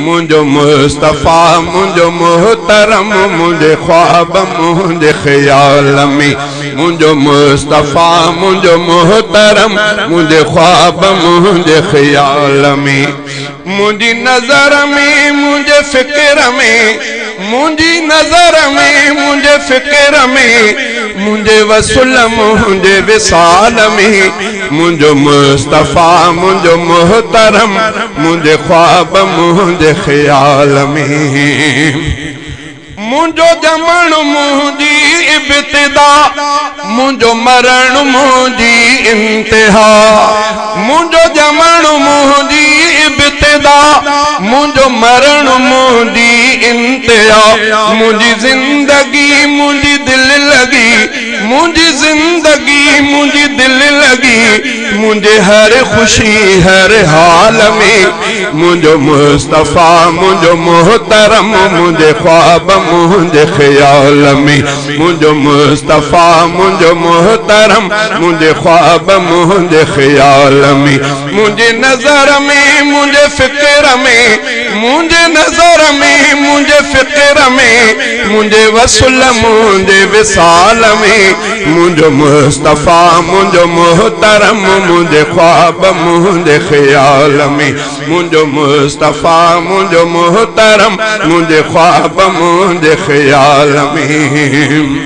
मुंहिंजो मुस्तफ़ा मुंहिंजो मोहतरम मुंहिंजे ख़्वाब मुंहिंजे ख़याल में मुंहिंजो मुस्तफ़ा मुंहिंजो मोहतरम मुंहिंजे ख़्वाब मुंहिंजे ख़याल में मुंहिंजी नज़र में मुंहिंजे फ़िक्र में मुंहिंजी नज़र में मुंहिंजे फ़िक्र में मुंहिंजे वसुल मुंहिंजे विसाल में मुंहिंजो मुस्तफ़ा मुंहिंजो मोहतरम मुंहिंजे ख़्वाब मुंहिंजे ख़याल में मुंहिंजो ॼमण मुंहिंजी इब्तिदा मुंहिंजो मरण मुंहिंजी इंतिहा मुंहिंजो ॼमण मुंहिंजी इब्तिदा मुंहिंजो मरण मुंहिंजी इंतिहा मुंहिंजी ज़िंदगी मुंहिंजी दिलि लॻी मुंहिंजी ज़िंदगी मुंहिंजी दिलि लॻी मुंहिंजे हर ख़ुशी हर हाल में मुंहिंजो मुस्तफ़ा मुंहिंजो मोहतरम मुंहिंजे ख़्वाब मुंहिंजे ख़याल में मुंहिंजो मुस्तफ़ा मुंहिंजो मोहतरम मुंहिंजे ख़्वाब मुंहिंजे ख़याल में मुंहिंजी नज़र में मुंहिंजे फ़िक्र में मुंहिंजे नज़र में मुंहिंजे फ़िक्र में मुंहिंजे वसुल मुंहिंजे विसाल में मुंहिंजो मुस्तफ़ा मुंहिंजो मोहतरम मुंहिंजे ख़्वाब मुंहिंजे ख़याल में मुंहिंजो मुस्तफ़ा मुंहिंजो मोहतरम मुंहिंजे ख़्वाब मुंहिंजे ख़याल में।